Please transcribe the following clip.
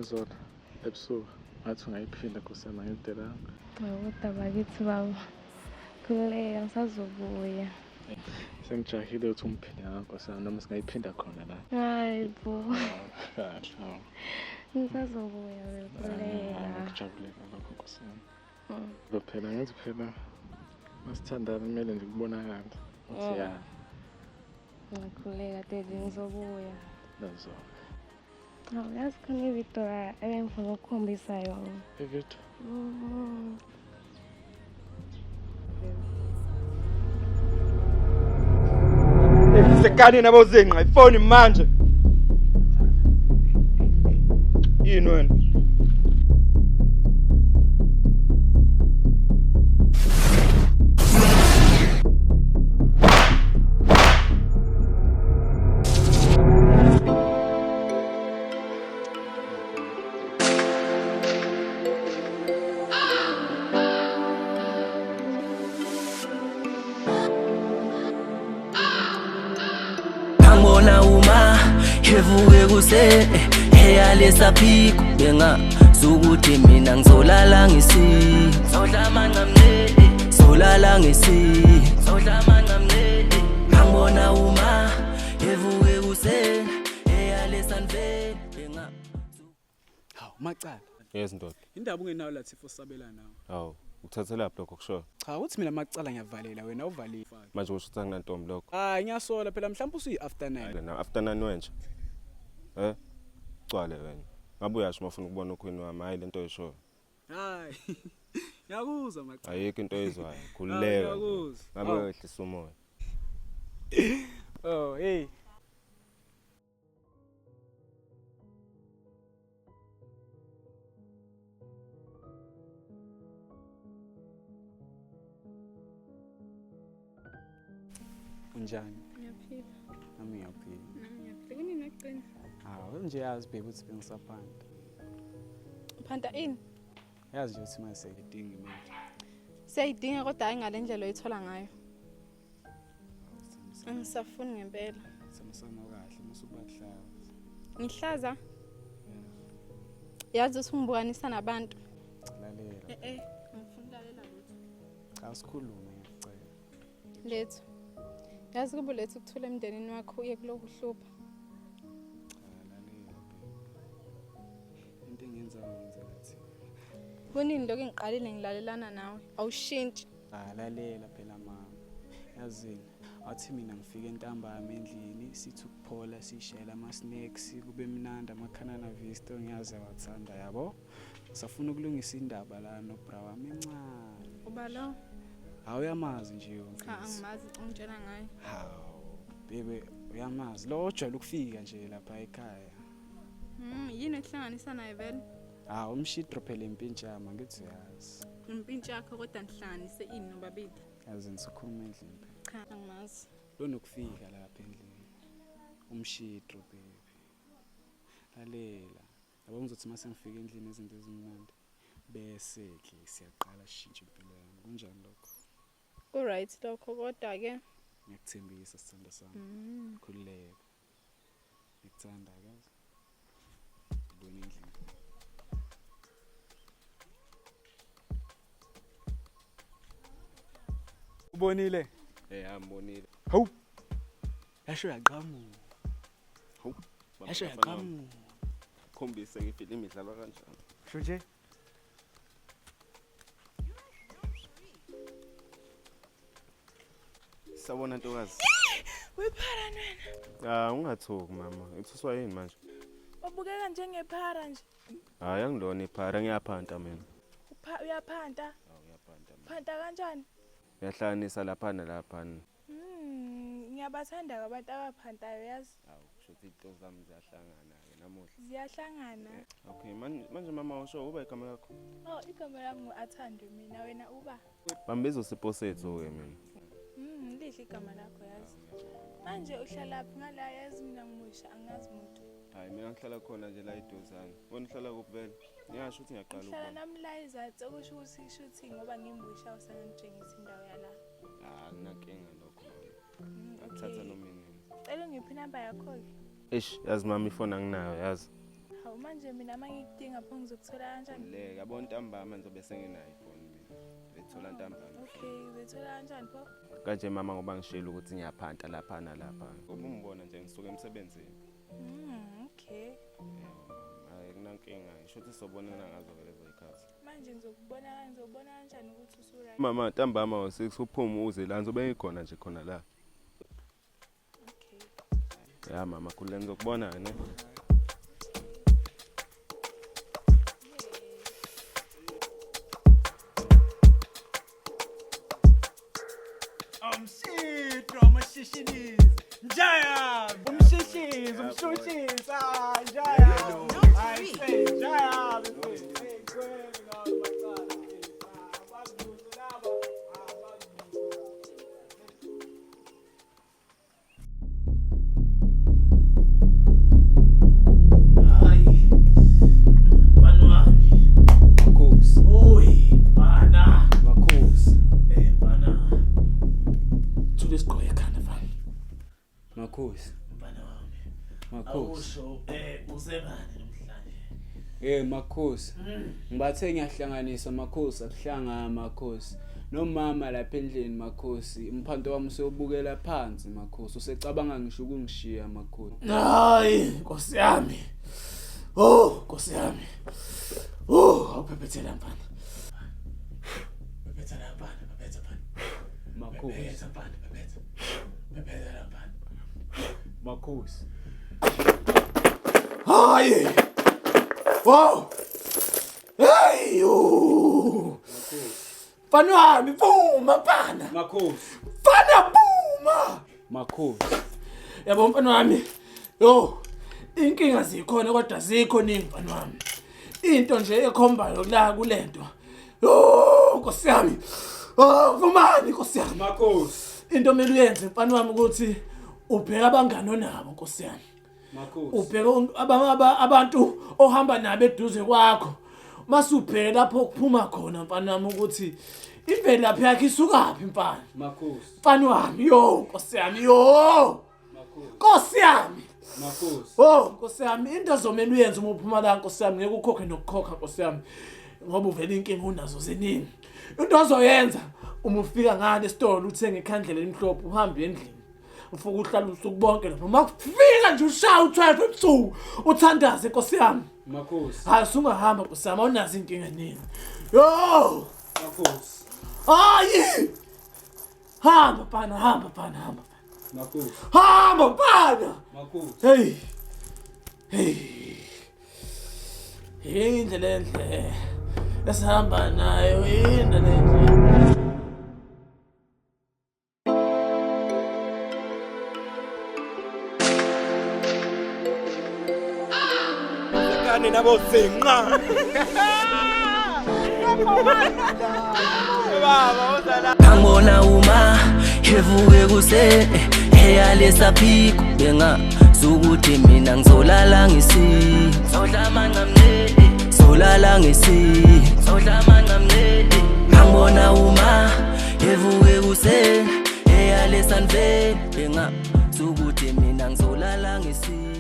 izolo ebusuku ngathi ungayiphinda Nkosi yami angidelanga. Kodwa bakithi baba. Khululeka ngisazobuya. Sengijahile ukuthi ungiphinde ngayo Nkosi yami noma singayiphinda khona la. Hayi bo. Kahle. Hawu. Ngisazobuya wena khululeka. Ngijabule ngalokho Nkosi yami. Ngoba phela ngathi phela masithandana kumele nje kubonakale ukuthi ya Ngikhululeka daddy ngizobuya. nazo. Hawu yazi khona ividiyo la ebengifuna ukukhombisa yona. Ividiyo. Sekani nabozinqa ifoni manje. Yini wena? Angibona uma evuke kuse eyalesa phiko benga zukuthi mina ngizolala ngisi sodla amanqamne solala ngisi sodla amanqamne angibona uma evuke kuse eyalesa nve benga Hawu macala. Yes ndoda. Indaba ungenayo la Thifo sabela nawe. Hawu, ukuthathelaphi lokho kusho? Cha uthi mina macala ngiyavalela wena uvalile. Manje usho ukuthi anginantombi lokho. Hayi ngiyasola phela mhlawumbe usuyi after 9. Na after nine wenje. Eh? Gcwale wena. Ngabe uyasho uma ufuna ukubona ukhwini wami, hayi lento oyishoyo. Hayi. Ngiyakuzwa macala. Ayikho into oyizwayo. Khululeka. nje. Ngiyakuzwa. Ngabe Hawu. wehlisa umoya. Oh hey. Unjani? Ngiyaphila. Nami ngiyaphila. Nami ngiyaphila. Kunini wagcina? Hawu nje yazi baby ukuthi bengisaphanda. Phanta ini? Yazi nje ukuthi manje siyayidinga imali. Siyayidinga kodwa hayi ngale ndlela oyithola ngayo. Angisafuni ngempela. Samsama kahle musukuba kuhlaza. Ngihlaza. Yazi ukuthi ungibukanisa nabantu. Lalela. Eh eh, angifuni ulalela lutho. Cha sikhulume ngiyacela. Lethu. Yazi kube lethu ukuthula emndenini wakho uye kulokhu hlupha. Cha lalela baby. Into engiyenzayo ngiyenzela thina. Kunini lokho engiqalile ngilalelana nawe? Awushintshi. Cha lalela phela mama. Yazini athi mina ngifike ntambama endlini sithi ukuphola sishayela ama snacks kube mnandi amakhanana visto ngiyazi awathanda yabo. Safuna ukulungisa indaba la no bra wami encane. Uba lo? Hawu uyamazi nje yonke. Cha angimazi ungitshela ngaye. Hawu bebe uyamazi lo ojwayele ukufika nje lapha ekhaya. Yini ehlanganisa naye vele? Hawu umshidro phela impintshama ngithi uyazi. Impintshi yakho kodwa nihlanganise ini nobabili. Yazi ngisokhuluma endlini phela. Cha angimazi. Lo nokufika lapha endlini. Umshidro baby. Lalela. Yabo ngizothi mase ngifika endlini izinto ezimnandi bese ke siyaqala sishintshe impilo yami. Kunjani lokho? Ku right lokho kodwa ke Ngiyakuthembisa sithando sami. Khululeka. Ngikuthanda yazi. Ngibone endlini. Ubonile? Eh, ambonile. Hawu. Yasho yaqhamuka. Hawu. Yasho yaqhamuka. Khombise ngifilimu idlalwa kanjani. Sho nje. Sawubona ntokazi. Wephara wena. Ah, ungathuki mama. Ithuswa yini manje? Ubukeka njengephara nje. Hayi angilona iphara ngiyaphanta mina. Upha uyaphanta. Hawu uyaphanta. Phanta kanjani? Uyahlanganisa lapha nalapha. Ngiyabathanda abantu abaphantayo yazi. Hawu kusho ukuthi into zami ziyahlangana ke namuhla. Ziyahlangana. Okay, manje mama usho uba igama lakho? Oh, igama lami ngu-Athandwe mina wena uba. Bambiza uSipho sethu ke mina. Lihle igama lakho yazi. Manje uhlalaphi ngala yazi mina ngimusha angazi muntu. Hayi mina ngihlala khona nje la eduzane. Wena uhlala kuphi vele? Ngiyasho ukuthi ngiyaqala Ngihlala ukubona. nami la ezansi okusho ukuthi shuthi ngoba ngimusha usangangitshengisa indawo yala. Ah, nginankinga lokho mama. Ngakuthatha Okay. noma inini. Cela ungiphe inamba yakho ke. Eish, yazi mama ifoni anginayo yazi. Hawu manje Manje mina uma ngikudinga pho ngizokuthola kanjani? Le yabo ntambama ngizobe senginayo ifoni mina. Ngithola ntambama. Okay, uzoyithola kanjani pho? Kanje mama ngoba ngishilo ukuthi ngiyaphanta lapha nalapha. Ngoba ungibona nje ngisuka emsebenzini. Okay. Hayi kunankinga, ngisho ukuthi sobonana ngazo ke lezo zikhathi. Manje ngizobona kanjani ukuthi usuright? Mama ntambama ngo6 uphume uze la ngizobe ngikhona nje khona la. Okay. Ya mama khulule ngizokubona ne. Umshitro amashishinizi njaya umshishizi umshushisi njaya I say njaya. Hayi, mfana wami. Makhosi. Oy, mfana. Makhosi. Mfana. Thula isigqoko ekhanda mfana. Makhosi. Mfana wami. Makhosi. Awusho usebani namhlanje? Makhosi. Ngibathe ngiyahlanganisa makhosi, akuhlangana makhosi. Nomama lapha endlini makhosi, umphanto wami usewubukela phansi makhosi, usecabanga ngisho ukungishiya makhosi. Hayi, Nkosi yami. Oh, Nkosi yami. Oh, awuphephethela mfana. Phephethela mfana, phephetha mfana. Makhosi. Phephetha mfana, phephetha. Phephethela mfana. Makhosi. Hayi. Wow. Hey, yo. Mfana wami, vuma mfana. Makhosi. Mfana vuma. Makhosi. Yabo mfana wami. Yo. Inkinga zikhona kodwa zikho ningi mfana wami. Into nje ekhombayo la kulento. Yo, Nkosi yami. Oh, vumani Nkosi yami. Makhosi. Into omele uyenze mfana wami ukuthi ubheka abangani onabo Nkosi yami. Makhosi. Ubheke abantu ohamba nabo eduze kwakho. Masubheke lapho kuphuma khona mfana wami ukuthi imvelaphi yakhe isukaphi mfana. Makhosi. Mfana wami, yo Nkosi yami, yo. Makhosi. Nkosi yami. Makhosi. Oh Nkosi yami, into ozomele uyenze uma uphuma la Nkosi yami ngeke ukhokhe nokukhokha Nkosi yami. Ngoba uvela inkinga unazo ziningi. Into ozoyenza uma ufika ngale esitolo uthenge ikhandlela elimhlophe uhambe endlini. Ufike uhlala usuku bonke lapho. Makufika nje ushaya u12 ebusuku uthandaze Nkosi yami. Makhosi. Hayi usungahamba Nkosi yami awunazo inkinga eningi. Yo! Makhosi. Hayi! Hamba mfana, hamba mfana, hamba. Makhosi. Hamba mfana! Makhosi. Hey. Hey. Indlela enhle esihamba nayo indlela enhle. Kane nabo zinqa. Baba uzala. Angibona uma evuke kuse eyalesaphiko benga zukuthi mina ngizolala ngisi. Sodla amanqamne, solala ngisi. Sodla amanqamne. Angibona uma evuke kuse eyalesanve benga zukuthi mina ngizolala ngisi.